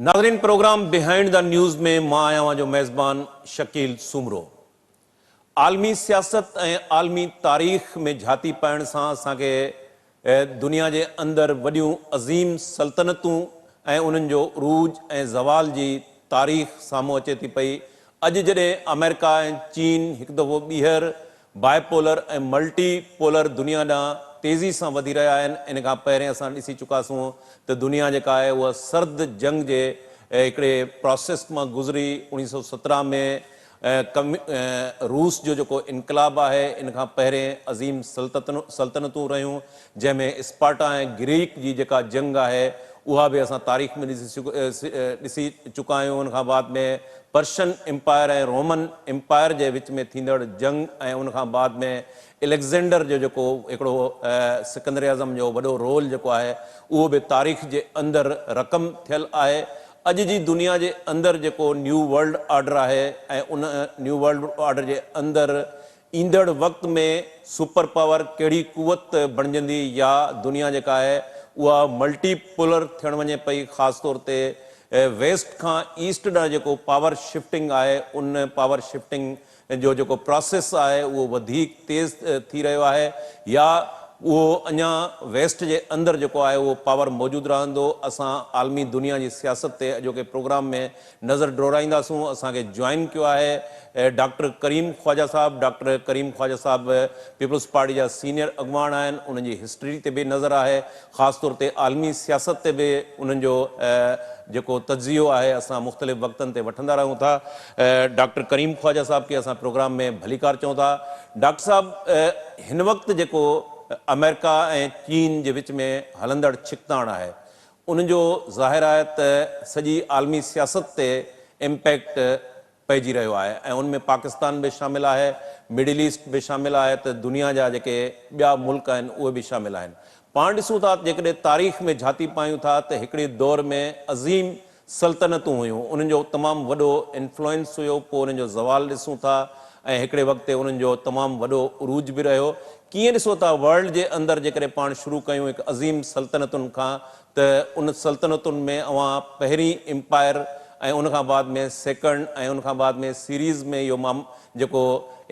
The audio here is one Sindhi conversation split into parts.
ناظرين پروگرام بيهائنڊ the news ۾ مان آهيان اوهان جو ميزبان شڪيل سومرو. عالمي سياست ۽ عالمي تاريخ ۾ جهاتي پائڻ سان اسان کي دنيا جي اندر وڏيون عظيم سلطنتون ۽ انهن جو عروج ۽ زوال جي تاريخ سامهون اچي ٿي پئي. اڄ جڏهن آمريڪا ۽ چين هڪ دفعو ٻيهر باء پولر ۽ ملٽي پولر دنيا ڏانهن تيزي سان وڌي رهيا آهن. ان کان پهرين اسان ڏسي چڪاسون ته دنيا جيڪا آهي اها سرد جنگ جي هڪڙي پراسيس مان گذري. 1917 ۾ روس جو جيڪو انقلاب آهي ان کان پهرين عظيم سلطنتون رهيون جنهن ۾ اسپارٽا ۽ گريڪ جي جيڪا جنگ آهي اها به اسان تاريخ ۾ ڏسي چڪا آهيون. ان کان بعد ۾ پرشن امپائر ۽ رومن امپائر جي وچ ۾ ٿيندڙ جنگ ۽ ان کان بعد ۾ اليگزينڊر جو جيڪو هڪڙو سڪندر اعظم جو وڏو رول جيڪو آهي اهو به تاريخ جي اندر رقم ٿيل آهي. اڄ جي دنيا جي اندر جيڪو نيو ورلڊ آرڊر آهي ۽ ان نيو ورلڊ آرڊر جي اندر ايندڙ وقت ۾ سپر پاور ڪهڙي قوت بڻجندي يا دنيا جيڪا آهي اها ملٽي پولر ٿيڻ وڃي پئي، خاص طور تي ويسٽ کان ايسٽ ڏانهن جيڪو پاور شفٽنگ آهي ان پاور شفٽنگ جو جيڪو پراسيس آهي اهو وڌيڪ تيز ٿي رهيو آهي يا اهو اڃا ويسٽ جي اندر جيڪو آهي اهو پاور موجود رهندو. اسان عالمي دنيا جي سياست تي اڄوڪي پروگرام ۾ نظر ڊوڙائينداسون. اسان کي جوائن ڪيو آهي ڊاڪٽر ڪريم خواجه صاحب. ڊاڪٽر ڪريم خواجه صاحب پيپلز پارٽي جا سينيئر اڳواڻ آهن. انهن جي هسٽري تي به نظر آهي. خاص طور تي عالمي سياست تي به انهن جو جيڪو تجزيو آهي اسان مختلف وقتن تي وٺندا رهون ٿا. ڊاڪٽر ڪريم خواجه صاحب کي اسان پروگرام ۾ ڀليڪار چئون ٿا. ڊاڪٽر صاحب هن وقت جيڪو آمريڪا ۽ چين جي وچ ۾ هلندڙ ڇڪتاڻ آهي ان جو ظاهر آهي ته سڄي عالمي سياست تي امپيڪٽ پئجي رهيو آهي ۽ ان ۾ پاڪستان به شامل آهي، مڊل ايسٽ به شامل آهي ته دنيا جا جيڪي ٻيا ملڪ آهن اهي به شامل آهن. پاڻ ڏسون ٿا ته جيڪڏهن تاريخ ۾ جهاتي پايون ٿا ته هڪڙي دور ۾ عظيم سلطنتون هيون، انهن جو تمام وڏو انفلوئنس هيو، پوء انهن جو زوال ڏسون ٿا ۽ هڪڙي وقت تي انهن جو تمام وڏو عروج به رهيو. ڪيئن ڏسو ٿا ورلڊ جي اندر جيڪڏهن پاڻ شروع ڪيون هڪ عظيم سلطنتن کان ته ان سلطنتن ۾ اوهان پهرين امپائر ۽ ان کان بعد ۾ سيڪنڊ ۽ ان کان بعد ۾ سيريز ۾ اهو مام جيڪو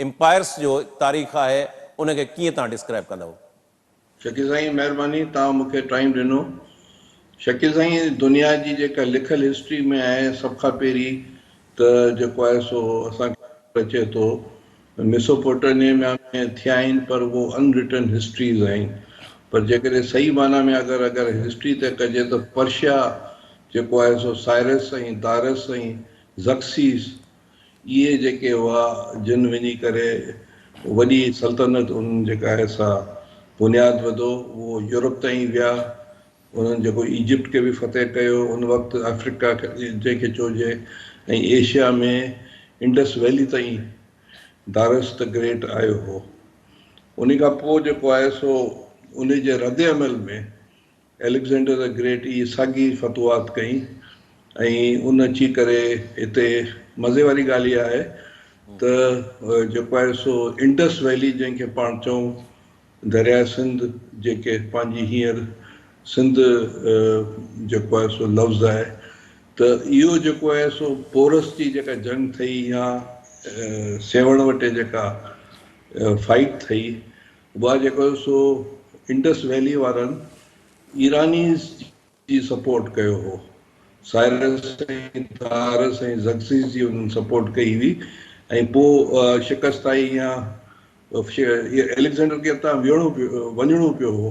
امپائرس جو تاريخ آهي ان کي ڪيئن توهان ڊسڪرائب ڪندؤ؟ شڪيل سائين مهرباني توهان مون کي ٽائيم ڏنو. شڪيل سائين دنيا جي جيڪا لکيل هسٽري ۾ آهي سڀ کان پهرين ته جيڪو آهي سو اسان کي اچي ٿو ميسوپوٽيميا ۾ ٿيا آهن پر اهو ان رٽن هسٽريز آهن پر جيڪڏهن صحيح معنيٰ ۾ اگر اگر هسٽري تي ڪجي ته پرشيا جيڪو آهي سو سائرس ۽ دارس ۽ زڪسيس اهي جيڪي هئا جن وڃي ڪري وڏي سلطنت انهن جيڪا آهي سا بنياد وڌو اهو يورپ تائين ويا انهن جيڪو ايجپٽ کي به فتح ڪيو ان وقت آفريڪا جنهن کي چئجي ۽ ايشيا ۾ انڊس ويلي تائين دارس the great آيو هو ان کان پوء جيڪو آهي سو ان جي رد عمل ۾ اليگزينڊر the great اهي ساڳي فتوحات ڪئي ۽ ان اچي ڪري هتي مزي واري ڳالهه اها آهي ته جيڪو آهي سو انڊس ويلي جنهن کي پاڻ چئون درياء سنڌ جيڪي پنهنجي هينئر سنڌ جيڪو آهي سو لفظ آهي ته اهو جيڪو آهي سو پورس جي جيڪا جنگ ٿئي يا سيوهڻ وٽ جيڪا فائيٽ ٿئي اها جيڪو سو انڊس ويلي وارن ايرانيز جي سپورٽ ڪيو هو. سائرس ۽ دارس ۽ زڪسيس جي انهن سپورٽ ڪئي هئي ۽ پوء شڪست آئي يا اليگزينڊر کي اتان ويهڻو پيو وڃڻو پيو هو.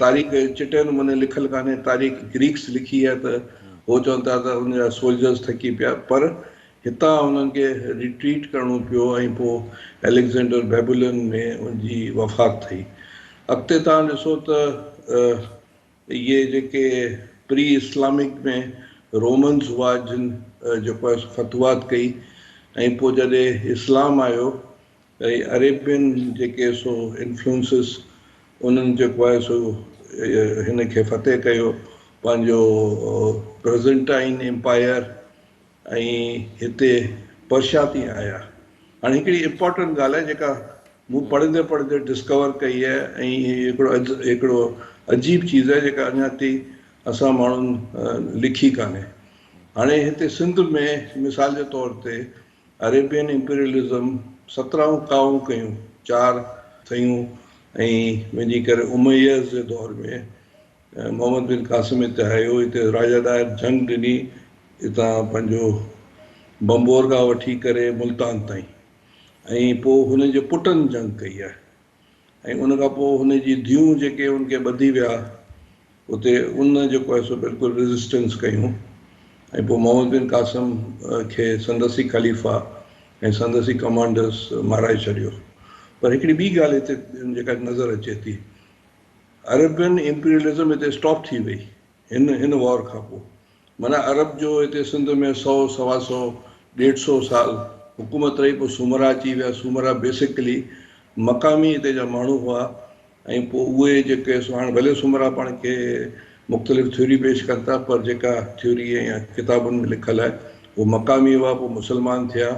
تاريخ چٽي نموني لکيل ڪانهي، تاريخ گريڪس لکي آهي ته هو چون ٿا ته ان جا سولجرز ٿڪي پيا پر هتان انهن کي ريٽريٽ ڪرڻو پيو ۽ پوء اليگزينڊر بيبلون ۾ ان جي وفات ٿي. اڳتي توهان ڏسو ته اهي جيڪي پري اسلامڪ ۾ رومنز هئا جن جيڪو آهي سو فتوحات ڪئي ۽ پوء جڏهن اسلام آيو ۽ عريبين جيڪي سو انفلوئنسز انهن جيڪو آهي سو هن کي فتح ڪيو پنهنجو برزنٽائن امپائر ۽ هتي پرشيا تائين آيا. هاڻي هڪڙي امپارٽنٽ ڳالهه آهي جيڪا مون پڙهندي پڙهندي ڊسڪور ڪئي آهي ۽ هي هڪڙو هڪڙو عجيب چيز آهي جيڪا اڃا تائين اسان ماڻهن لکي ڪانهي. هاڻي هتي سنڌ ۾ مثال جي طور تي عريبين امپيريلزم سترهن ڪاهون ڪيون، چار ٿيون ۽ وڃي ڪري اميز جي دور ۾ محمد بن قاسم هتي آيو، هتي راجا ڏاهر جنگ ڏني، هتان پنهنجو بمبور کان وٺي ڪري ملتان تائين ۽ پوء هن جي پٽن جنگ ڪئي آهي. ۽ ان کان پوء هن جي ڌيئون جيڪي ان کي ٻڌي ويا اتي ان جيڪو آهي سو بلڪل ريزسٽنس ڪيون ۽ پوء محمد بن قاسم کي سندس ئي خليفا ۽ سندس ئي ڪمانڊرس مارائي ڇڏيو. پر هڪڙي ٻي ڳالهه هتي جيڪا نظر اچي ٿي عربين امپيريلزم هتي اسٽاپ ٿي وئي هن هن وار کان پوء معنيٰ عرب جو هتي سنڌ ۾ سئو سوا سئو ڏيڍ سئو سال حڪومت رهي پوء سومرا اچي ويا سومرا بيسڪلي مقامي هتي جا ماڻهو هئا ۽ پوء اهي جيڪي سو هاڻ ڀلي سومرا پاڻ کي مختلف ٿيوري پيش ڪن ٿا پر جيڪا ٿيوري يا ڪتابن ۾ لکيل آهي اهو مقامي هئا پوء مسلمان ٿيا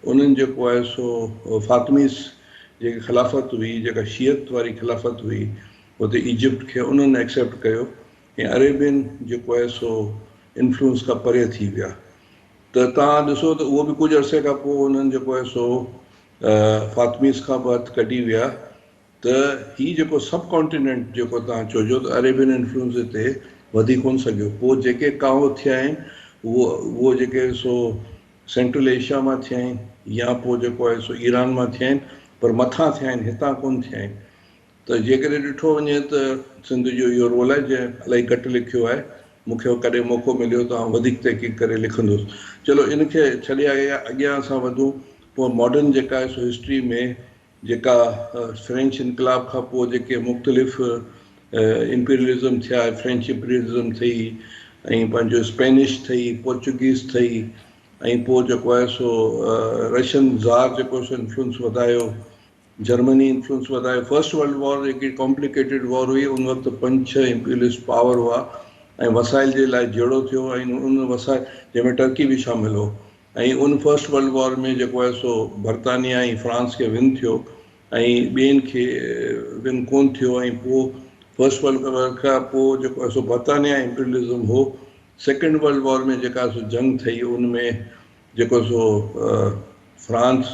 انهن جيڪو آهي سو فاطميس جيڪي خلافت هئي جيڪا شيعت واري خلافت هئي اتي ايجپٽ کي انهن ايڪسيپٽ ڪيو ۽ عريبين جيڪو آهي سو انفلوئنس کان پري ٿي ويا ته توهان ڏسو ته اهو به ڪجهه عرصي کان پوء انهن جيڪو آهي سو فاطميس کان به هٿ ڪڍي ويا ته هي جيڪو سب ڪانٽيننٽ جيڪو توهان چئجو ته عريبين انفلوئنس هتي وڌي ڪونه سگهيو پوء جيڪي ڪاهو ٿيا آهن اهو اهو جيڪي سو سينٽرل ايشيا مان ٿيا آهن يا پوء جيڪو آهي سو ايران مان ٿيا آهن پر مٿان ٿيا آهن هتان ڪونه ٿيا آهن ته جيڪڏهن ڏٺو وڃي ته سنڌ جو اهو رول آهي جنهن الاهي گهٽ لکيو آهي، مون کي ڪڏهن موقعو مليو ته آئون وڌيڪ تحقيق ڪري لکندس. چلو ان کي ڇڏي اڳيان اسان وڌون پوء ماڊرن جيڪا آهي سو هسٽري ۾ جيڪا فرينچ انقلاب کان پوء جيڪي مختلف امپيريلزم ٿيا، فرينچ امپيريلزم ٿي ۽ پنهنجو اسپينش ٿي، پورچوگيز ٿي ۽ پوء جيڪو آهي سو رشين زار جيڪو سو انفلوئنس وڌايو جرمني انفلوئنس وڌايو. فرسٽ ورلڊ وار هڪ ڪامپليڪيٽيڊ وار هئي. ان وقت پنج ڇهه امپيريلسٽ پاور هئا ۽ وسائل جي لاء جهيڙو ٿيو ۽ ان وسائل جنهن ۾ ٽرڪي به شامل هو ۽ ان فرسٽ ورلڊ وار ۾ جيڪو آهي سو برطانيا ۽ فرانس کي ون ٿيو ۽ ٻين کي ون ڪون ٿيو ۽ پوء فرسٽ ورلڊ وار کان پوء جيڪو آهي سو برطانيا امپيريلزم هو. سيڪنڊ ورلڊ وار ۾ جيڪا سو جنگ ٿي ان ۾ جيڪو سو فرانس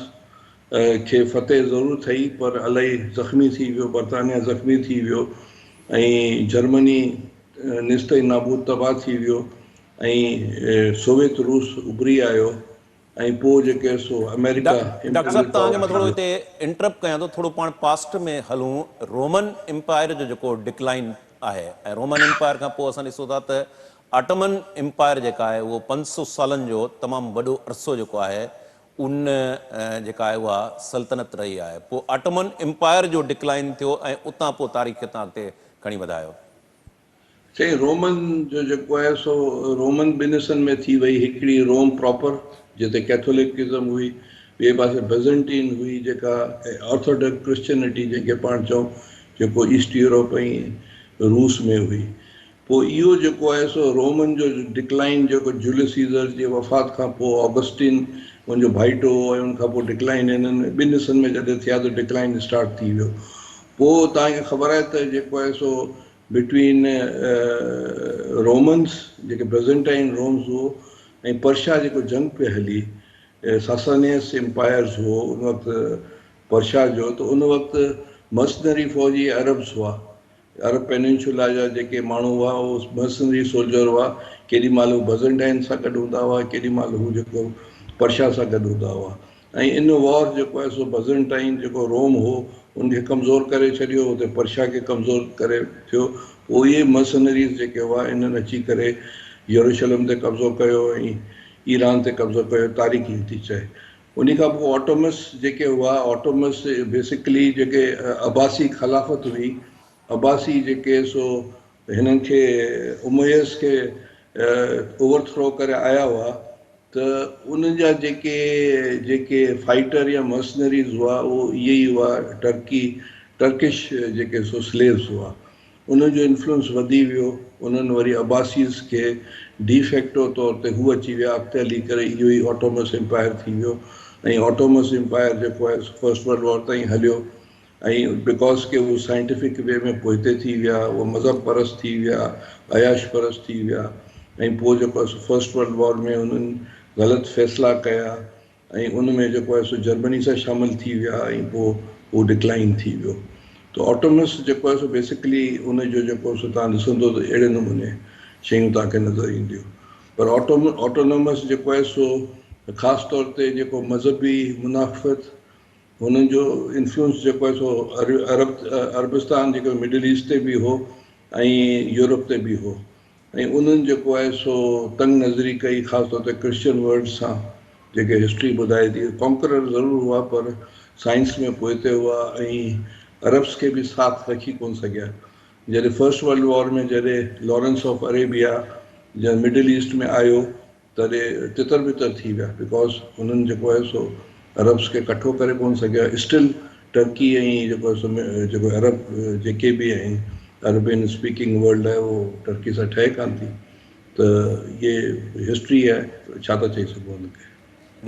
کي فتح ضرور ٿئي پر الائي زخمي ٿي ويو، برطانيا زخمي ٿي ويو ۽ جرمني نيست ۽ نابود تباهه ٿي ويو ۽ سوويت روس اڀري آيو ۽ پوء جيڪي سو آمريڪا ڊاڪٽر صاحب امپيريل توهان کي پاور مان ٿي ٿورو ويو. هتي انٽرپٽ ڪيان ٿو ٿورو پاڻ پاسٽ ۾ هلون رومن امپائر جو جيڪو ڊڪلائن آهي ۽ رومن امپائر کان پوء اسان ڏسون ٿا ته آٽومن امپائر جيڪا آهي اهو 500 سالن جو تمام وڏو عرصو جيڪو آهي ان جيڪا آهي اها سلطنت رهي آهي. پوء آٽومن امپائر جو ڊڪلائن ٿيو ۽ اتان پوء تاريخ کي توهان اڳتي کڻي وڌايو. سائين رومن جو جيڪو آهي سو رومن ٻن حصن ۾ ٿي وئي هڪڙي روم پراپر جتي ڪيٿولڪزم هئي ٻئي پاسي بزنٽين هئي جيڪا آرٿوڊڪس ڪرسچنٽي جنهن کي پاڻ چئون جيڪو ايسٽ يورپ ۽ روس ۾ هئي پوء اهو جيڪو آهي سو رومن جو ڊڪلائن جيڪو جوليس سيزر جي وفات کان پوء آگسٽين ان جو ڀائيٽو هو ۽ ان کان پوء ڊڪلائن هنن ٻن حصن ۾ جڏهن ٿيا ته ڊڪلائن اسٽارٽ ٿي ويو پوء توهان کي خبر آهي ته جيڪو آهي سو بٽوين رومنس جيڪي بزنٽائن رومز هو ۽ پرشا جيڪو جنگ پئي هلي ساسانيس امپائرز هو ان وقت پرشا جو ته ان وقت مرسنري فوجي عربس هئا عرب پيننسولا جا جيڪي ماڻهو هئا اهي مرسنري سولجر هئا، ڪيڏي مهل هو بزنٽائن سان گڏ هوندا هئا، ڪيڏي مهل هو جيڪو پرشا سان گڏ هوندا هئا ۽ ان وار جيڪو آهي سو بزنٽائن جيڪو روم هو ان کي ڪمزور ڪري ڇڏيو، اتي پرشا کي ڪمزور ڪري ٿيو، پوء اهي مرسنريز جيڪي هئا انهن اچي ڪري يروشلم تي قبضو ڪيو ۽ ايران تي قبضو ڪيو، تاريخ ائين ٿي چئي. انهي کان پوء آٽومس جيڪي هئا، آٽومس بيسڪلي جيڪي عباسي خلافت هئي، عباسي جيڪي سو هنن کي اميس کي اوور ٿرو ڪري آيا هئا ته انهن جا جيڪي جيڪي فائٽر يا مرسنريز هئا اهو اهي ئي هئا ٽرڪي ٽرڪش جيڪي سو سليوز هئا. انهن جو انفلوئنس وڌي ويو، انهن وري عباسيز کي ڊي فيڪٽو طور تي هو اچي ويا، اڳتي هلي ڪري اهو ئي آٽومس امپائر ٿي ويو ۽ آٽومس امپائر جيڪو آهي سو فرسٽ ورلڊ وار تائين هليو ۽ because ڪي هو سائنٽيفڪ وي ۾ پوئتي ٿي ويا، هو مذهب پرست ٿي ويا، عياش پرست ٿي ويا ۽ پوء جيڪو آهي سو فرسٽ ورلڊ وار ۾ انهن غلط فيصلا ڪيا ۽ ان ۾ جيڪو آهي سو جرمني سان شامل ٿي ويا ۽ پوء اهو ڊڪلائن ٿي ويو. ته آٽومس جيڪو آهي سو بيسڪلي ان جو جيڪو سو توهان ڏسندو ته اهڙي نموني شيون توهان کي نظر اينديون. پر آٽونومس جيڪو آهي سو خاص طور تي جيڪو مذهبي منافقت هنن جو انفلوئنس جيڪو آهي سو عرب عربستان جيڪو مڊل ايسٽ تي به هو ۽ يورپ تي به هو ۽ انهن جيڪو آهي سو تنگ نظري ڪئي خاص طور تي ڪرسچن ورلڊ سان جيڪي هسٽري ٻڌائي ٿي. ڪانڪرر ضرور هئا پر سائنس ۾ پوئتي هئا ۽ عربس کي به ساٿ رکي ڪونه سگهيا. جڏهن فرسٽ ورلڊ وار ۾ جڏهن لارنس آف اريبيا جڏهن مڊل ايسٽ ۾ آيو تڏهن تتر بتر ٿي ويا because انهن جيڪو آهي سو عربس کي ڪٺو ڪري ڪونه سگهيا. اسٽل ٽرڪي ۽ جيڪو آهي سو جيڪو عرب جيڪي به آهن عربين اسپيڪنگ ورلڊ آهي اهو ٽرڪي سان ٺهي ڪانه ٿي ته اهي هسٽري آهي ڇا ٿا چئي سگهون ان کي.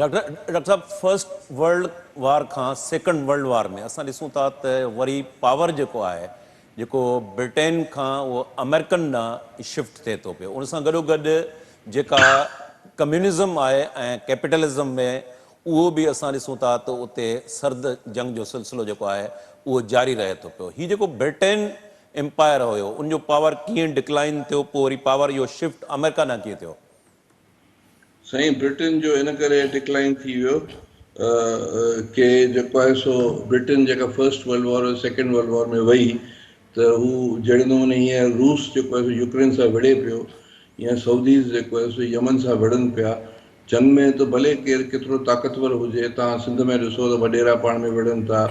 ڊاڪٽر صاحب فرسٽ ورلڊ وار کان سيڪنڊ ورلڊ وار ۾ اسان ڏسون ٿا ته وري پاور جيڪو آهي جيڪو برٽين کان اهو آمريڪن ڏانهن شفٽ ٿئي ٿو پيو ان سان گڏو گڏ جيڪا ڪميونزم آهي ۽ ڪيپيٽلزم ۾ اهو به اسان ڏسون ٿا ته اتي سرد جنگ جو سلسلو جيڪو آهي اهو جاري رهي ٿو پيو. هي جيڪو برٽين امپائر هيو ان جو پاور ڪيئن ڊڪلائن ٿيو پوء وري پاور اهو شفٽ آمريڪا ڏانهن ڪيئن ٿيو؟ سائين برٽن جو ان ڪري ڊڪلائن ٿي ويو ڪي جيڪو آهي سو برٽن جيڪا first world war second world war ۾ وئي ته هو جهڙي نموني هينئر روس جيڪو آهي سو يوڪرين سان وڙهي پيو يا سعوديز جيڪو آهي سو يمن سان وڙهن پيا جنگ ۾ ته ڀلي ڪير ڪيترو طاقتور هجي توهان سنڌ ۾ ڏسو ته وڏيرا پاڻ ۾ وڙهن ٿا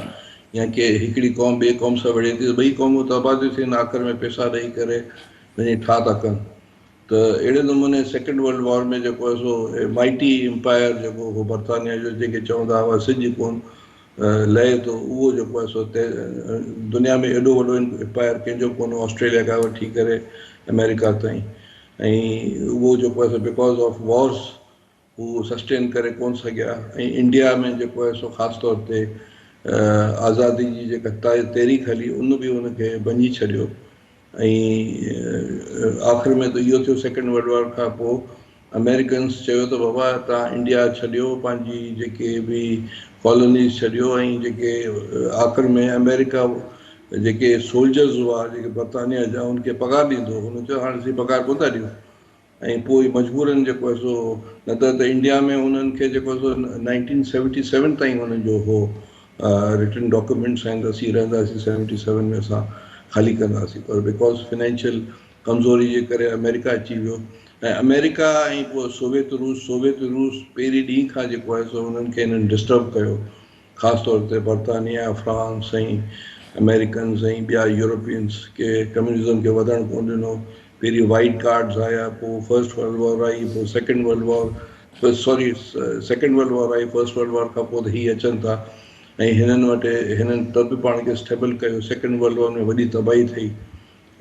يا ڪي هڪڙي قوم ٻي قوم سان وڙهي ٿي ته ٻئي قومون تباهه ٿيون ٿين آخر ۾ پيسا ڏئي ڪري وڃي ٺاهه ٿا ڪن. ته اهڙي نموني سيڪنڊ ورلڊ وار ۾ جيڪو آهي سو مائٽي امپائر جيڪو هو برطانيا جو جنهن کي چوندا هئا سج ڪون لهي ٿو اهو جيڪو آهي سو دنيا ۾ ايڏو وڏو امپائر ڪنهن جو ڪونه هو آسٽريليا کان وٺي ڪري آمريڪا تائين ۽ اهو جيڪو آهي سو because of Wars هو سسٽين ڪري ڪونه سگهيا ۽ انڊيا ۾ جيڪو آهي سو خاص طور تي آزادي جي جيڪا تحريڪ هلي ان به ان کي ڀڃي ڇڏيو ۽ آخر ۾ ته اهو ٿيو سيڪنڊ ورلڊ وار کان پوء آمريڪنس چيو ته بابا توهان انڊيا ڇڏيو پنهنجي جيڪي به ڪالونيز ڇڏيو ۽ جيڪي آخر ۾ آمريڪا جيڪي سولجرز هئا جيڪي برطانيا جا ان کي پگهار ڏيندو هو هن چيو هاڻي اسين پگهار ڪونه ٿا ڏيون ۽ پوء مجبورن جيڪو آهي سو نه ته ته انڊيا ۾ انهن کي جيڪو آهي سو نائنٽين سيونٽي سيون تائين انهن جو هو رٽن ڊاڪيومينٽس آهن ته اسين رهنداسين سيونٽي سيون ۾ اسان خالي ڪنداسين پر because financial ڪمزوري جي ڪري آمريڪا اچي ويو ۽ آمريڪا ۽ پوء سوويت روس سوويت روس پهرين ڏينهن کان جيڪو آهي سو انهن کي انهن ڊسٽرب ڪيو خاص طور تي برطانيا، فرانس ۽ آمريڪنز ۽ ٻيا يورپينز کي ڪميونزم کي وڌڻ ڪونه ڏنو. پهرين وائيٽ گارڊز آيا، پوء فرسٽ ورلڊ وار آئي، پوء second world war sorry second world war آئي، فرسٽ ورلڊ وار کان پوء ته هي اچن ٿا ۽ هنن وٽ هنن ته به پاڻ کي اسٽيبل ڪيو. سيڪنڊ ورلڊ وار ۾ وڏي تباهي ٿي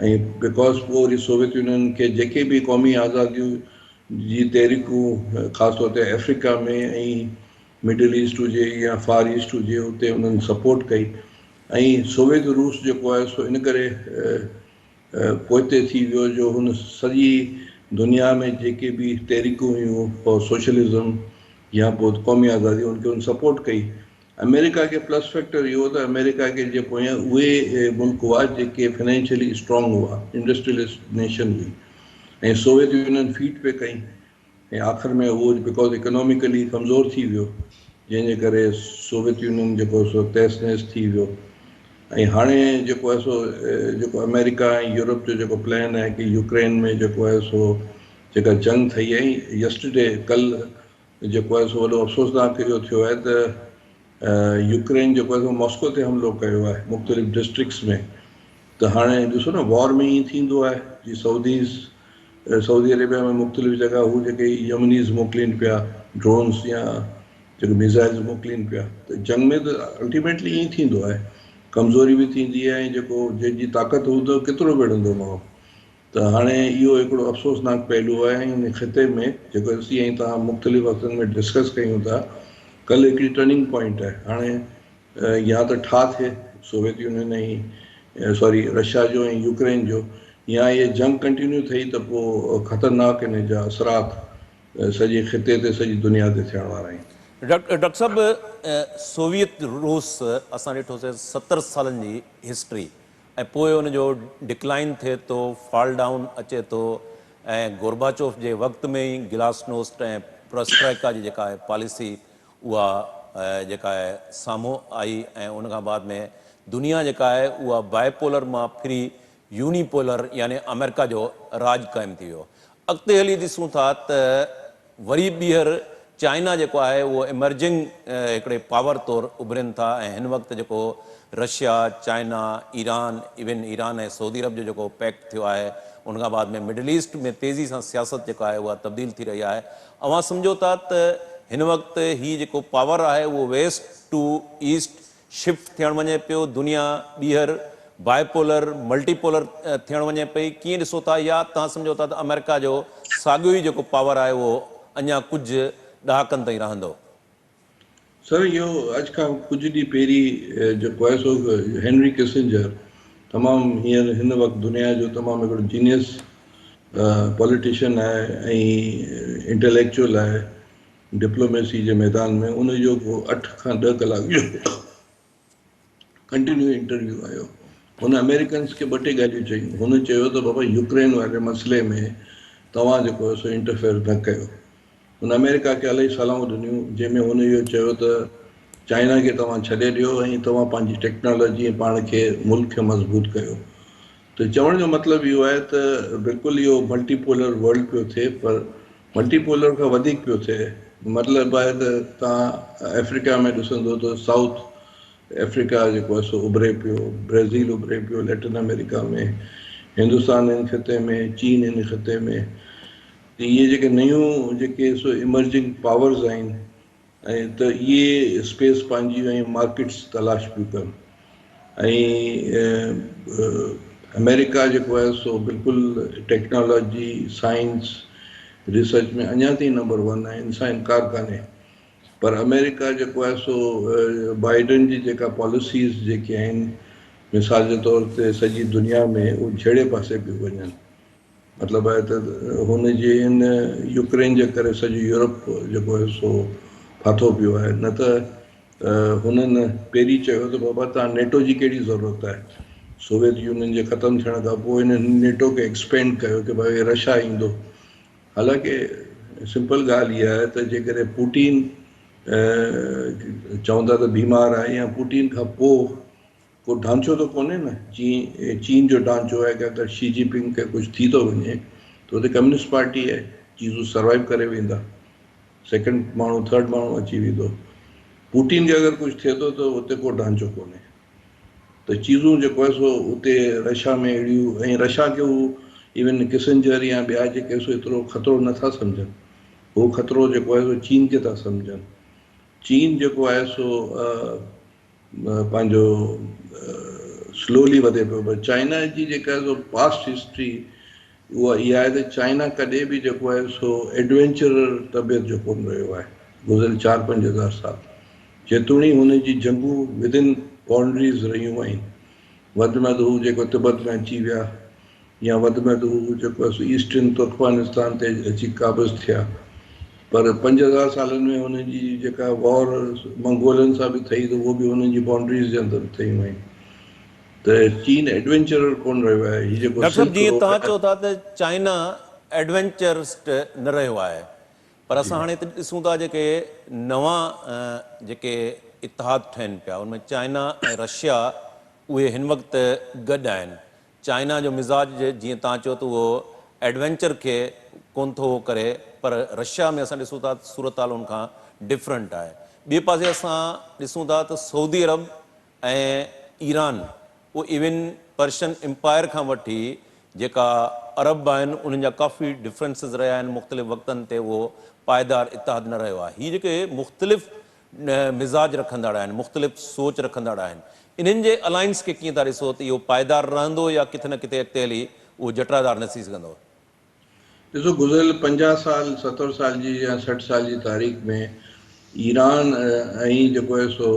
۽ because پوء وري سوويت يونين کي جيڪي به قومي آزاديون جي تحريڪون خاص طور تي آفريڪا ۾ ۽ مڊل ايسٽ هجي يا فار ايسٽ هجي اتي انهن سپورٽ ڪئي ۽ سوويت روس جيڪو آهي سو ان ڪري پوئتي ٿي ويو جو هن سڄي دنيا ۾ جيڪي به تحريڪون هيون فار سوشلزم يا پوء قومي آزادي ان کي هن سپورٽ ڪئي. آمريڪا کي پلس فيڪٽر اهو ته آمريڪا کي جي پويان اهي ملڪ هئا جيڪي فنانشلي اسٽرانگ هئا انڊسٽريلسٽ نيشن هئي ۽ سوويت يونين فيٽ پئي ڪئي ۽ آخر ۾ اهو because economically ڪمزور ٿي ويو جنهن جي ڪري سوويت يونين جيڪو سو تهس نهس ٿي ويو ۽ هاڻي جيڪو آهي سو جيڪو آمريڪا ۽ يورپ جو جيڪو پلان آهي ڪي يوڪرين ۾ جيڪو آهي سو جيڪا جنگ ٿئي ۽ يسٽرڊي ڪل جيڪو آهي سو وڏو افسوسناڪ اهو ٿيو آهي ته يوڪرين جيڪو آهي سو ماسڪو تي حملو ڪيو آهي مختلف ڊسٽرڪٽس ۾ ته هاڻي ڏسو نه وار ۾ ائين ٿيندو آهي جي سعوديز سعودي عربيه ۾ مختلف جڳهه هو جيڪي يمنيز موڪلين پيا ڊرونز يا جيڪي ميزائلز موڪلين پيا ته جنگ ۾ ته الٽيميٽلي ائين ٿيندو آهي ڪمزوري به ٿيندي آهي ۽ جيڪو جنهن جي طاقت هوندو ڪيترو وڙهندو ماڻهو ته هاڻي اهو هڪڙو افسوسناڪ پهلو آهي ۽ ان خطي ۾ جيڪو اسين ۽ توهان مختلف وقتن ۾ ڊسڪس ڪيون ٿا ڪل هڪڙي ٽرننگ پوائنٽ آهي هاڻي يا ته ٺاهه ٿئي سوويت يونين ۽ سوري رشيا جو ۽ يوڪرين جو يا هيء جنگ ڪنٽينيو ٿئي ته پوء خطرناڪ ان جا اثرات سڄي خطي تي سڄي دنيا تي ٿيڻ وارا آهن. ڊاڪٽر صاحب سوويت روس اسان ڏٺوسي 70 سالن جي هسٽري ۽ پوء ان جو ڊڪلائن ٿئي ٿو، فال ڊائون اچي ٿو ۽ گورباچوف جي وقت ۾ ئي گلاسنوسٽ ۽ پرسٽرائيڪا جي جيڪا آهي پاليسي اها جيڪا آهي سامهون آئي ۽ ان کان بعد ۾ دنيا جيڪا آهي اها بائي پولر مان ڦري يوني پولر يعني آمريڪا جو راڄ قائم ٿي ويو. اڳتي هلي ڏسون ٿا ته وري ٻيهر چائنا جيڪو آهي اهو ايمرجنگ هڪڙي پاور طور اڀرين ٿا ۽ هن وقت جيڪو Russia, China, Iran, even Iran ۽ Saudi عرب جو جيڪو پيڪٽ ٿيو آهي ان کان بعد ۾ مڊل ايسٽ ۾ تيزي سان سياست جيڪا آهي اها تبديل ٿي رهي آهي. اوهان سمجهو ٿا ته هن وقت هي جيڪو پاور آهي اهو ويسٽ ٽو ايسٽ شفٽ ٿيڻ وڃي پيو، دنيا ٻيهر بائي پولر، ملٽي پولر ٿيڻ وڃي پئي، ڪيئن ڏسو ٿا يا توهان سمجهو ٿا ته آمريڪا جو ساڳيو ئي جيڪو پاور آهي اهو اڃا ڪجهه ڏهاڪن تائين رهندو؟ سر اهو اڄ کان ڪجهه ڏينهن پهرين جيڪو آهي سو هينري ڪسنجر تمام هينئر هن وقت دنيا جو تمام هڪڙو جينيس پوليٽيشن آهي ۽ انٽليڪچوئل آهي ڊپلوميسي جي ميدان ۾ ان جو ڪو 8 کان 10 ڪلاڪ جو ڪنٽينيو انٽرويو آيو. هن آمريڪنز کي ٻه ٽي ڳالهيون چيون. هن چيو ته بابا يوڪرين واري مسئلي ۾ توهان جيڪو آهي سو انٽرفيئر نه ڪيو. هن آمريڪا کي الاهي صلاحون ڏنيون جنهن ۾ هن اهو چيو ته چائنا کي توهان ڇڏي ڏيو ۽ توهان پنهنجي ٽيڪنالاجي ۽ پاڻ کي ملڪ کي مضبوط ڪيو. ته چوڻ جو مطلب اهو آهي ته بلڪل اهو ملٽي پولر ورلڊ پيو ٿئي پر ملٽي پولر کان وڌيڪ پيو ٿئي. مطلب آهي ته توهان آفريڪا ۾ ڏسندو ته سائوٿ آفريڪا جيڪو آهي سو اڀري پيو، برازيل اڀري پيو ليٽن آمريڪا ۾، هندستان هن خطي ۾، چين هن خطي ۾. ته اهي جيڪي نيون جيڪي سو ايمرجنگ پاورز آهن ۽ ته اهي اسپيس پنهنجي ۽ مارڪيٽس تلاش پيون ڪن ۽ آمريڪا جيڪو آهي سو بلڪل ٽيڪنالاجي سائنس ريسرچ ۾ اڃا تائين نمبر ون آهي ان سان انڪار ڪانهي پر آمريڪا جيڪو آهي سو بائيڊن جي جيڪا پاليسيز جيڪي آهن مثال جي طور تي سڄي دنيا ۾ اهو جهيڙي پاسي پيون وڃن. مطلب آهي ته هن جي ان يوڪرين جي ڪري سڄو يورپ جيڪو آهي سو ڦاٿو پيو آهي نه ته هنن پهرين چيو ته بابا توهان نيٽو جي ڪهڙي ضرورت آهي سوويت يونين جي ختم ٿيڻ کان پوء هنن نيٽو کي ايڪسپينڊ ڪيو ڪي ڀائي رشيا ايندو حالانڪه سمپل ڳالهه اها آهي ته جيڪڏهن پوٽين چون ٿا ته بيمار آهي يا پوٽين کان پوء ڪو ڍانچو ته ڪونهي نه، جيئن چين جو ڍانچو آهي ڪي اگر شي جي پنگ کي ڪجهه ٿي ٿو وڃي ته اتي ڪميونسٽ پارٽي آهي، چيزون سروائيو ڪري ويندا، سيڪنڊ ماڻهو ٿرڊ ماڻهو اچي ويندو. پوٽين کي اگر ڪجهه ٿئي ٿو ته اتي ڪو ڍانچو ڪونهي ته چيزون جيڪو آهي سو اتي رشيا ۾ اهڙيون ۽ رشيا کي هو ايون ڪسنجر يا ٻيا جيڪي سو ايترو خطرو نٿا سمجهن، هو خطرو جيڪو آهي سو چين کي ٿا سمجهن. چين جيڪو آهي سو پنهنجو سلولي وڌي پيو پر چائنا جي جيڪا سو پاسٽ هسٽري اها اها آهي ته چائنا ڪڏهن به جيڪو آهي سو ايڊوينچرر طبيعت جو ڪونه رهيو آهي گذريل 4 5 هزار سال جيتوڻيڪ هن جي جنگون ودن بائونڊريز رهيون آهن وڌ ۾ وڌ هو جيڪو تبت ۾ اچي ويا يا وڌ ۾ وڌ هو جيڪو آهي سو ايسٽرن ترڪمانستان تي اچي قابض ٿيا پر 5000 سالن ۾ هنن جي جيڪا وار منگولن سان به ٿئي ته اهو به هنن جي بائونڊريز جي اندر ٿيون آهن ته چين ايڊوينچرر ڪونه رهيو آهي هي جيڪو ڊاڪٽر صاحب سلڪ جيئن روڊ توهان چئو ٿا ته چائنا ايڊوينچرسٽ نه رهيو آهي پر اسان هاڻي هتي ڏسون ٿا جيڪي نوان جيڪي اتحاد ٺهن پيا ان ۾ چائنا ۽ رشيا اهي هن وقت گڏ آهن چائنا جو مزاج جيئن توهان چيو ته اهو ايڊوينچر کي ڪونه ٿو اهو ڪري پر رشيا ۾ اسان ڏسون ٿا ته صورتحال ان کان ڊفرنٽ آهي. ٻئي پاسي اسان ڏسون ٿا ته سعودي عرب ۽ ايران اهو ايون پرشن امپائر کان وٺي جيڪا عرب آهن انهن جا ڪافي ڊفرنسز رهيا آهن مختلف وقتن تي اهو پائيدار اتحاد نه رهيو آهي. هي جيڪي مختلف مزاج رکندڙ آهن، مختلف سوچ رکندڙ آهن، انهن جي الائنس کي ڪيئن ٿا ڏسو ته اهو پائيدار رهندو يا ڪٿي نه ڪٿي اڳتي هلي اهو جٽادار نه ٿي سگهندو؟ ڏسو گذريل 50 سال، 70 سال جي يا 60 سال جي تاريخ ۾ ايران ۽ جيڪو آهي سو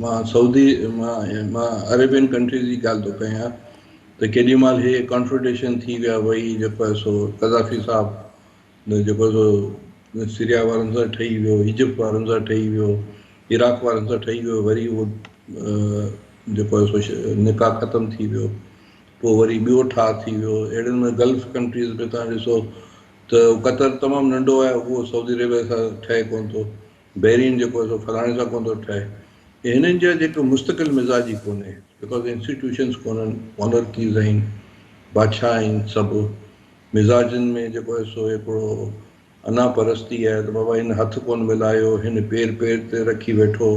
مان سعودي مان مان عربين ڪنٽريز جي ڳالهه ٿو ڪيان ته ڪيڏي مهل هي ڪانفرنٽيشن ٿي ويا وئي جيڪو آهي سو قذافي صاحب جيڪو آهي سو سيريا وارن سان ٺهي ويو، ايجپٽ وارن سان ٺهي ويو، عراق وارن سان ٺهي ويو، وري اهو جيڪو آهي سو نڪاح ختم ٿي ويو، پوء وري ٻيو ٺاهه ٿي ويو. اهڙن ۾ گلف ڪنٽريز ۾ توهان ڏسو ته قطر تمام ننڍو آهي، اهو سعودي عربيه سان ٺهي ڪونه ٿو، بحرين جيڪو آهي سو فلاڻي سان ڪونه ٿو ٺهي. هنن جا جيڪو مستقل مزاج ئي ڪونهي، because institutions ڪونهن، مونرڪيز آهن، بادشاهه آهن، سڀ مزاجن ۾ جيڪو آهي سو هڪڙو انا پرستي آهي ته بابا هن هٿ ڪونه ملايو، هن پير پير تي رکي ويٺو،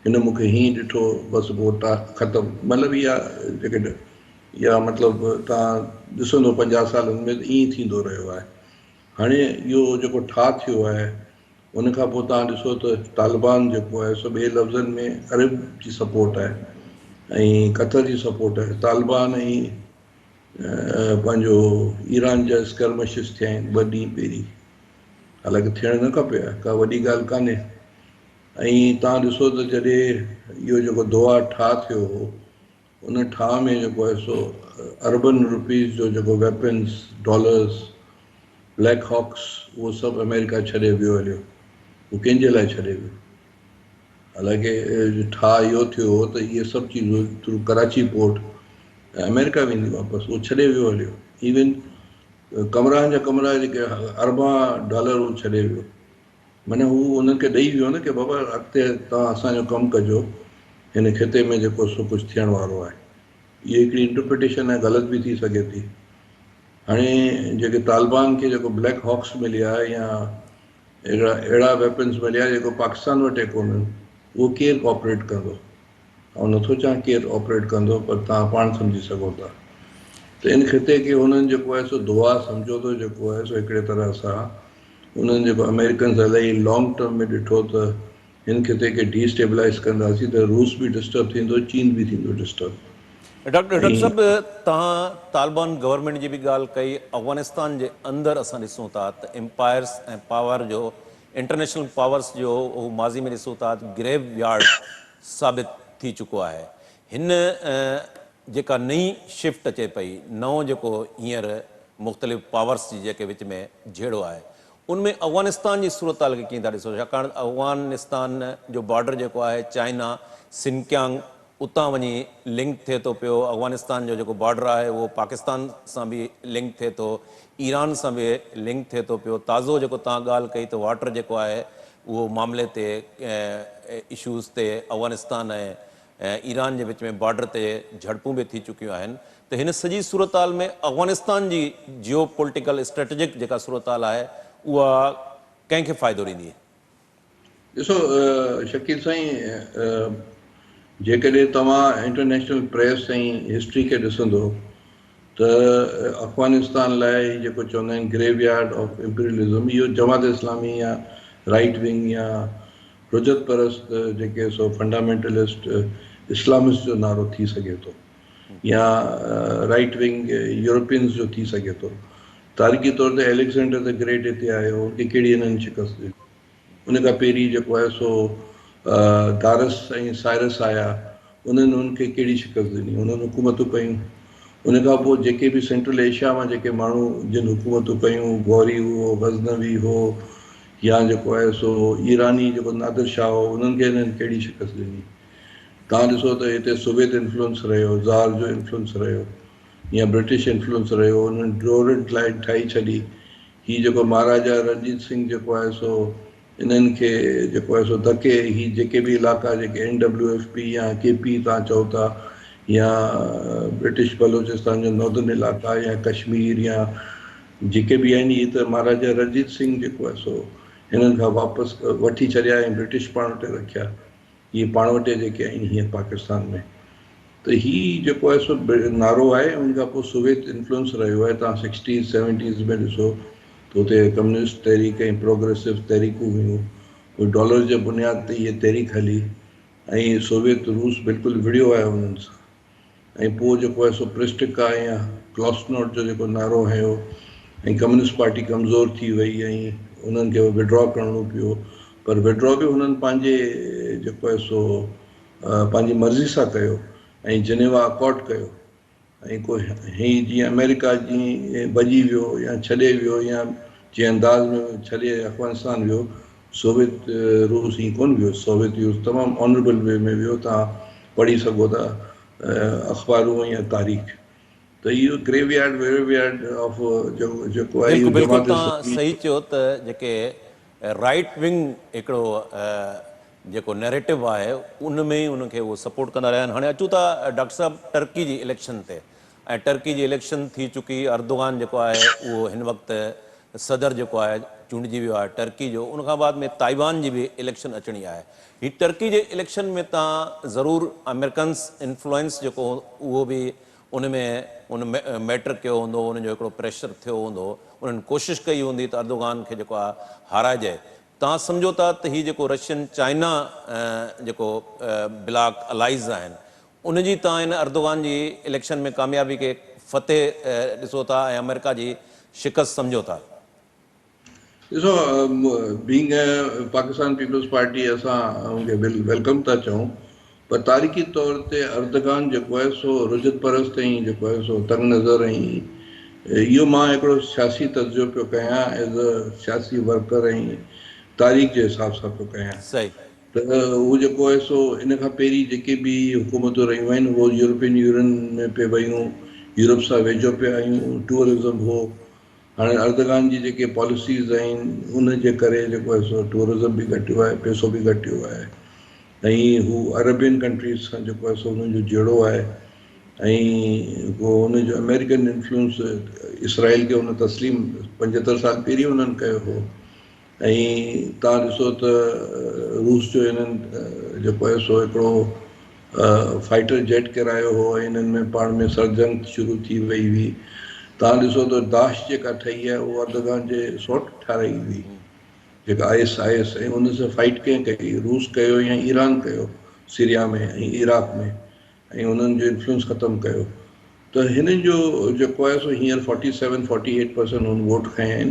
هن مون کي هيئن ڏٺو، بس پوء ٽا ختم. مطلب اها جيڪي اها مطلب توهان ڏسندو 50 سالن ۾ ته ائين ٿيندو رهيو آهي. هاڻي اهو جيڪو ٺاهه ٿيو آهي ان کان پوء توهان ڏسو ته طالبان جيڪو آهي سو ٻئي لفظن ۾ عرب جي سپورٽ آهي ۽ قطر جي سپورٽ آهي. طالبان ۽ پنهنجو ايران جا اسڪرمشز ٿيا آهن ٻه ڏينهن پهرين، حالانڪه ٿيڻ نه کپي ها، ڪا وڏي ڳالهه ڪانهي. ۽ توهان ڏسو ته جڏهن اهو جيڪو دوها ٺاهه ٿيو هو ان ٺاهه ۾ جيڪو آهي سو اربن روپيز جو جيڪو ويپنز، ڊالرز، بليڪ هاڪس اهو سڀ آمريڪا ڇڏي ويو هليو. اهو ڪنهن جي لاء ڇڏي ويو؟ حالانڪه ٺاهه اهو ٿيو هو ته اهي سڀ چيزون ٿرو ڪراچي پورٽ آمريڪا وينديون واپس، اهو ڇڏي ويو هليو. ايون ڪمران جا ڪمرا جيڪي اربان ڊالر اهو ڇڏي ويو. معنيٰ هو انهن کي ڏئي ويو نه ڪي بابا اڳتي توهان اسان جو ڪم ڪجو، هن خطي ۾ جيڪو سو ڪجهه ٿيڻ وارو آهي. اهو هڪڙي انٽرپريٽيشن آهي، غلط به ٿي سگهي ٿي. هاڻي جيڪي طالبان کي جيڪو بليڪ هاڪس مليا يا اهڙا اهڙا ويپنز مليا جيڪو پاڪستان وٽ ئي ڪونهن، اهو ڪير ڪوآپريٽ ڪندو؟ آئون نٿو چوان ڪير آپريٽ ڪندو پر توهان پاڻ سمجهي سگهو ٿا ته ان خطي کي هنن جيڪو آهي سو دعا سمجهوتو جيڪو آهي سو هڪڙي طرح سان انهن جيڪو آمريڪنز الائي لانگ ٽرم ۾ ڏٺو ته هن خطي کي ڊي اسٽيبلائز ڪنداسين ته روس به ڊسٽرب ٿيندو چين به ٿيندو ڊسٽرب. ڊاڪٽر صاحب توهان طالبان گورنمينٽ جي به ڳالهه ڪئي، افغانستان جي اندر اسان ڏسون ٿا ته امپائرس ۽ پاور جو انٽرنيشنل پاورس جو هو ماضي ۾ ڏسون ٿا ته گريو يارڊ ثابت ٿي چڪو آهي. هن جيڪا نئين شفٽ اچي پئي، نئون جيڪو هينئر مختلف پاورس جي جيڪي وچ ۾ جهيڙو آهي، ان ۾ افغانستان جي صورتحال کي ڪيئن ٿا ڏسو؟ ڇاڪاڻ ته افغانستان جو بارڊر جيڪو آهي چائنا، سنڪيانگ اتان وڃي لنڪ ٿئي ٿو پيو، افغانستان جو جيڪو بارڊر آهي اهو پاڪستان سان به لنڪ ٿئي ٿو، ايران سان به لنڪ ٿئي ٿو پيو، تازو جيڪو توهان ڳالهه ڪئي ته واٽر جيڪو آهي اهو معاملي تي اشوز تي افغانستان ۽ ايران جي وچ ۾ بارڊر تي جهڙپون به ٿي چڪيون آهن ته هن سڄي صورتحال ۾ افغانستان جي جيو پوليٽيڪل اسٽريٽجڪ جيڪا صورتحال آهي اها ڪنهن کي فائدو ڏيندي؟ ڏسو شڪيل سائين جيڪڏهن توهان انٽرنيشنل پريس ۽ هسٽري کي ڏسندو ته افغانستان لاء هي جيڪو چوندا آهن گريو يارڊ آف امپريلزم اهو جماعت اسلامي يا رائيٽ ونگ يا رجعت پرست جيڪي سو فنڊامينٽلسٽ اسلامسٽ جو نعرو ٿي سگهي ٿو يا رائيٽ ونگ يورپينز جو ٿي سگهي ٿو. تاريخي طور تي اليگزينڊر the great هتي آيو ان کي ڪهڙي هنن شڪست ڏني. ان کان پهرين جيڪو آهي سو دارس ۽ سائرس آيا انهن هن کي ڪهڙي شڪست ڏني. انهن حڪومتون ڪيون. ان کان پوء جيڪي به سينٽرل ايشيا مان جيڪي ماڻهو جن حڪومتون ڪيون غوري هو، غزنوي هو يا جيڪو آهي سو ايراني جيڪو نادر شاهه هو انهن کي هنن ڪهڙي شڪست ڏني. توهان ڏسو ته هتي سوويت انفلوئنس رهيو، زار جو انفلوئنس رهيو يا برٽش انفلوئنس رهيو، انهن ڊيورنٽ لائين ٺاهي ڇڏي. هي جيڪو مهاراجا رنجيت سنگهه جيڪو آهي سو انهن کي جيڪو آهي سو ڌڪي هي جيڪي به علائقا جيڪي اين ڊبليو ايف پي يا ڪي پي توهان چئو ٿا يا برٽش بلوچستان جو ناردرن علائقا يا ڪشمير يا جيڪي به آهن اهي ته مهاراجا رنجيت سنگهه جيڪو آهي سو هنن کان واپس وٺي ڇڏيا ۽ برٽش پاڻ وٽ رکيا. اهي پاڻ وٽ جيڪي آهن هينئر پاڪستان ۾ ته هي جيڪو آهي سو نعرو آهي ان کان پوء سوويت انفلوئنس رهيو آهي توهان سڪسٽيز سيونٽيز ۾ ڏسو ته اتي ڪميونسٽ تحريڪ ۽ پروگريسو تحريڪون هيون پوء ڊالر جي بنياد تي هيء تحريڪ هلي ۽ سوويت روس بلڪل وڙهيو آهي انهن سان ۽ پوء جيڪو آهي سو پريسٽڪا يا گلاسنوٽ جو جيڪو نعرو هنيو ۽ ڪميونسٽ پارٽي ڪمزور ٿي وئي ۽ انهن کي وڊرا ڪرڻو پيو پر وڊرا به هنن پنهنجي جيڪو آهي سو پنهنجي مرضي سان ڪيو ۽ جنيوا اڪارڊ ڪيو ۽ ڪو هي جيئن آمريڪا جيئن ڀڄي ويو يا ڇڏي ويو يا جنهن انداز ۾ ڇڏي افغانستان ويو، سوويت روس ائين ڪونه ويو. سوويت روس تمام آنريبل وي ۾ ويو. توهان پڙهي سگهو ٿا اخبارون يا تاريخ ته اهو گريو يارڊ ويريو يارڊ آف جيڪو آهي اهو. بلڪل، توهان صحيح چيو ته جيڪي رائيٽ ونگ هڪڙو جيڪو نيريٽو آهي ان ۾ ئي ان کي اهو سپورٽ ڪندا رهيا آهن. هاڻي اچون ٿا ڊاڪٽر صاحب ٽرڪي جي اليڪشن تي ۽ ٽرڪي جي اليڪشن ٿي چڪي، اردوغان جيڪو آهي اهو هن وقت صدر جيڪو آهي چونڊجي ويو آهي ٽرڪي جو. ان کان بعد ۾ تائيوان جي به اليڪشن اچڻي آهي. هي ٽرڪي جي اليڪشن ۾ تان ضرور آمريڪنس انفلوئنس جيڪو اهو به ان ۾ ان ميٽر ڪيو هوندو، ان جو هڪڙو پريشر ٿيو هوندو، انهن ڪوشش ڪئي هوندي ته اردوغان کي جيڪو آهي هارائجي. توهان سمجهو ٿا ته هي جيڪو رشين چائنا جيڪو بلاڪ الائيز آهن ان جي توهان هن اردوغان جي اليڪشن ۾ ڪاميابي کي فتح ڏسو ٿا ۽ آمريڪا جي شڪست سمجهو ٿا؟ ڏسو، بينگ پاڪستان پيپلز پارٽي اسان ان کي welcome ٿا چئون، پر تاريخي طور تي اردگان جيڪو آهي سو رجعت پرست ۽ جيڪو آهي سو تنگ نظر ۽ اهو مان هڪڙو سياسي تجزيو پيو ڪيان ايز ا سياسي ورڪر ۽ تاريخ جي حساب سان پيو ڪيان. ته هو جيڪو آهي سو ان کان پهرين جيڪي به حڪومتون رهيون آهن اهو يورپين يونين ۾ پئي ويون، يورپ سان ويجهو پيا آيون، ٽوئرزم هو. هاڻي اردگان جي جيڪي پاليسيز آهن ان جي ڪري جيڪو آهي سو ٽوئرزم به گهٽيو آهي، پئسو به گهٽيو آهي ۽ هو عربين ڪنٽريز سان جيڪو آهي سو انهن جو جهيڙو آهي ۽ هو ان جو آمريڪن انفلوئنس اسرائيل کي ان تسليم 75 سال پهرين انهن ڪيو هو ۽ توهان ڏسو ته روس جو هنن جيڪو آهي سو هڪڙو فائٽر جيٽ ڪرايو هو ۽ انهن ۾ پاڻ ۾ سرجنگ شروع ٿي وئي هئي. توهان ڏسو ته داعش جيڪا ٺهي آهي اهو اردگان جي سوٽ ٺاهرائي هئي جيڪا I S I S ۽ ان سان فائٽ ڪنهن ڪئي، روس ڪيو يا ايران ڪيو سيريا ۾ ۽ عراق ۾. ۽ انهن جو انفلوئنس ختم ڪيو ته هنن جو جيڪو آهي سو هينئر 47 48 پرسنٽ هن ووٽ کنيا آهن.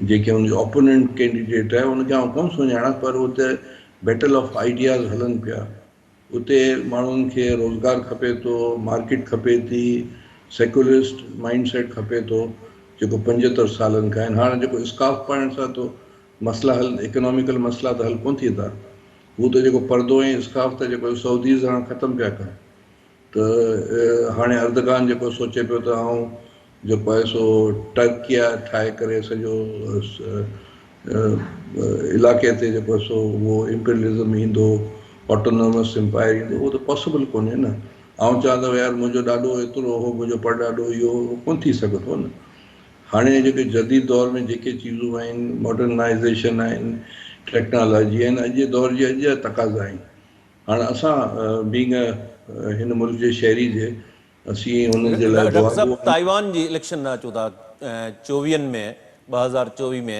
جيڪي هن جو اپوننٽ ڪينڊيڊيٽ آهي ان کي آئون ڪونه سڃاڻان، پر اتي بيٽل آف آئيڊياز هلن پيا. اتي ماڻهن کي روزگار کپي ٿو، مارڪيٽ کپي ٿي، سيڪولرسٽ مائنڊ سيٽ کپي ٿو جيڪو 75 سالن کان آهن. هاڻ جيڪو اسڪارف پائڻ سان ٿو مسئلا حل، اڪناميڪل مسئلا ته حل ڪونه ٿيندا. هو ته جيڪو پردو ۽ اسڪارف ته جيڪو سعوديز هاڻ ختم پيا ڪن ته هاڻي اردگان جيڪو سوچي پيو ته آئون جيڪو آهي سو ٽرڪيا ٺاهي ڪري سڄو علائقي تي جيڪو آهي سو اهو امپريلزم ايندو، آٽونومس امپائر ايندو، اهو ته پاسبل ڪونهي نه. آئون چوان ته يار منهنجو ڏاڏو ايترو هو، منهنجو پڙڏاڏو اهو هو، ڪونه ٿي سگهندو نه. هاڻي جيڪي جديد دور ۾ جيڪي چيزون آهن، ماڊرنائيزيشن آهن، ٽيڪنالاجي آهن، اڄ جي دور جي اڄ جا تقاضا آهن. هاڻ اسان بينگ هن ملڪ جي شهري جي اسين انهن جي لاء ڊاڪٽر صاحب دعاگو آهيون. تائيوان جي اليڪشن ڏانهن اچون ٿا، چوويهن ۾ 2024 ۾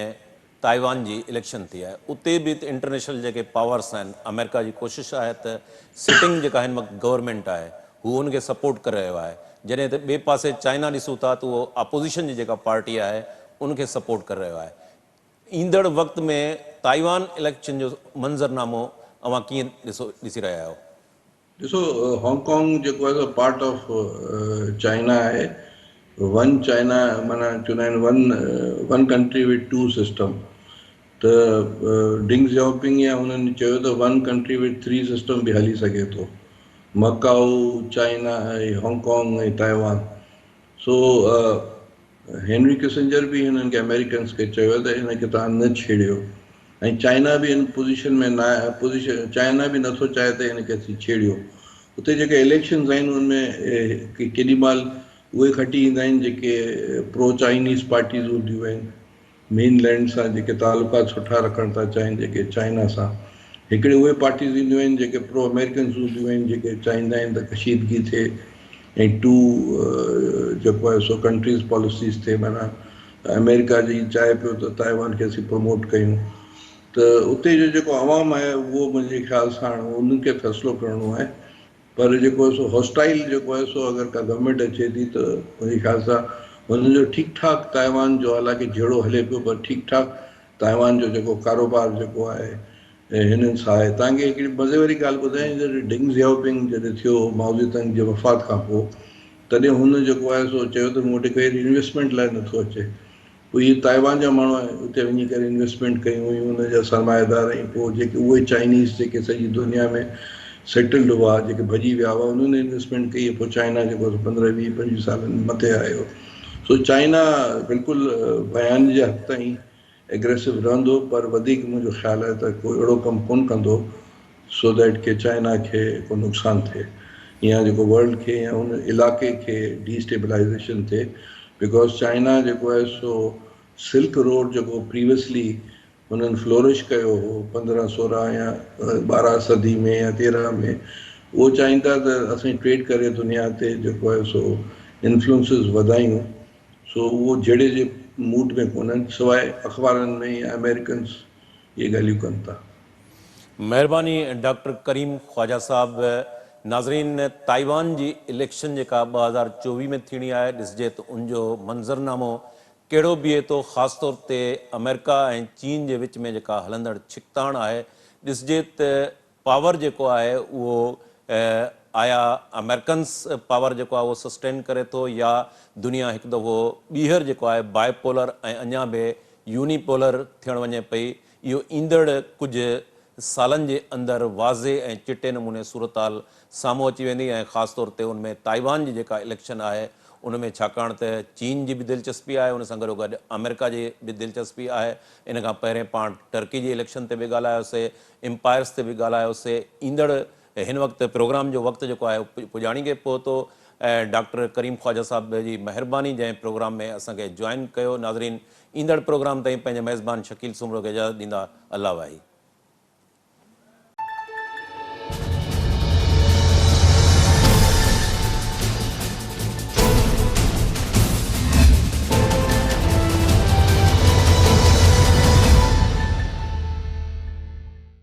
تائيوان جي اليڪشن ٿي آهي، اتي به ته انٽرنيشنل جيڪي پاورس آهن، آمريڪا جي ڪوشش آهي ته سٽنگ جيڪا هن وقت گورنمينٽ آهي هو ان کي سپورٽ ڪري رهيو آهي، جڏهن ته ٻئي پاسي چائنا ڏسون ٿا ته اهو اپوزيشن جي جيڪا پارٽي آهي ان کي سپورٽ ڪري رهيو آهي. ايندڙ وقت ۾ تائيوان اليڪشن جو منظرنامو اوهان ڪيئن ڏسي رهيا آهيو؟ ڏسو، هانگ ڪانگ جيڪو آهي سو پارٽ آف چائنا آهي. ون چائنا معنيٰ چوندا آهن one one country with two system, ته ڊنگ زياوپنگ يا انهن چيو ته one country with three system به هلي سگهي ٿو، Macau, China ۽ Hong Kong ۽ Taiwan. So Henry Kissinger به هنن کي آمريڪنس کي چيو ته هن کي توهان نه ڇيڙيو ۽ چائنا به ان پوزيشن ۾ نه آهي، پوزيشن چائنا به نٿو چاهي ته هن کي اسين ڇيڙيو. اتي جيڪي اليڪشنز آهن ان ۾ ڪيڏي مهل اهي کٽي ايندا آهن جيڪي پرو چائنيز پارٽيز هونديون آهن، مين لينڊ سان جيڪي تعلقات سٺا رکڻ ٿا چاهين جيڪي چائنا سان، هڪڙي اهي پارٽيز اينديون آهن جيڪي پرو آمريڪنز هونديون آهن جيڪي چاهيندا آهن ته ڪشيدگي ٿئي ۽ ٽو جيڪو آهي سو ڪنٽريز پاليسيز ٿئي، معنيٰ آمريڪا جي چاهي پيو ته تائيوان کي اسين پروموٽ ڪيون ته اتي جو جيڪو عوام آهي اهو منهنجي خيال سان هاڻ انهن کي فيصلو ڪرڻو آهي، پر جيڪو آهي سو هوسٽائل جيڪو آهي سو اگر ڪا گورنمينٽ اچي ٿي ته منهنجي خيال سان هنن جو ٺيڪ ٺاڪ تائيوان جو حالانڪه جهيڙو هلي پيو پر ٺيڪ ٺاڪ تائيوان جو جيڪو ڪاروبار جيڪو آهي هنن سان آهي. توهان کي هڪڙي مزي واري ڳالهه ٻڌايان، جڏهن ڊنگ زياوپنگ جڏهن ٿيو مائوزي تنگ جي وفات کان پوء تڏهن هن جيڪو آهي سو چيو ته مون وٽ ڪير انويسٽمينٽ لاء نٿو اچي. پوء اهي تائيوان جا ماڻهو اتي وڃي ڪري انويسٽمينٽ ڪيون هيون ان جا سرمائيدار ۽ پوء جيڪي اهي چائنيز جيڪي سڄي دنيا ۾ سيٽلڊ هئا جيڪي ڀڄي ويا هئا انهن انويسٽمينٽ ڪئي پوء چائنا جيڪو سو 15 20 25 سالن ۾ مٿي آيو. سو چائنا بلڪل بيان جي حد تائين ايگريسو رهندو پر وڌيڪ منهنجو خيال آهي ته ڪو اهڙو ڪم ڪونه ڪندو سو that ڪي چائنا کي ڪو نقصان ٿئي يا جيڪو ورلڊ کي يا ان علاقي کي ڊي اسٽيبلائيزيشن ٿئي because China جيڪو آهي سو سلڪ روڊ جيڪو پريويسلي انهن فلورش ڪيو هو 15 16 يا 12 صدي ۾ يا 13 ۾ اهو چاهين ٿا ته اسين ٽريڊ ڪري دنيا تي جيڪو آهي سو انفلوئنسز وڌايون سو اهو جهيڙي جي موڊ ۾ ڪونهن سواء اخبارن ۾ يا آمريڪنز اهي ڳالهيون ڪن ٿا. مهرباني ڊاڪٽر ڪريم خواجه صاحب. ناظرين تائيوان جي اليڪشن جيڪا 2024 ۾ ٿيڻي آهي ڏسجي ته ان جو منظرنامو ڪهڙو بيهي ٿو خاص طور تي آمريڪا ۽ چين جي وچ ۾ جيڪا هلندڙ ڇڪتاڻ آهي ڏسجي ته پاور جيڪو آهي اهو آيا آمريڪنس پاور جيڪو آهي اهو سسٽين ڪري ٿو يا دنيا هڪ دفعو ٻيهر جيڪو آهي بائي پولر ۽ اڃا به يوني پولر ٿيڻ وڃي پئي اهو ايندڙ ڪجهه سالن جي اندر واضح ۽ چٽي نموني صورتحال سامهون اچي ويندي ۽ خاص طور تي ان ۾ تائيوان جي جيڪا اليڪشن آهي ان ۾ ڇاڪاڻ ته چين جي به دلچسپي آهي ان سان گڏوگڏ آمريڪا جي به دلچسپي آهي ان کان پهرين پاڻ ٽرڪي جي اليڪشن تي به ڳالهايوسي امپائرس تي به ڳالهايوسي ايندڙ هن وقت پروگرام جو وقت جيڪو آهي پڄاڻي کي پهتو ۽ ڊاڪٽر ڪريم خواجه صاحب جي مهرباني جنهن پروگرام ۾ اسان کي جوائن ڪيو ناظرين ايندڙ پروگرام تائين پنهنجي ميزبان شڪيل سومرو کي اجازت ڏيندا الله واهي.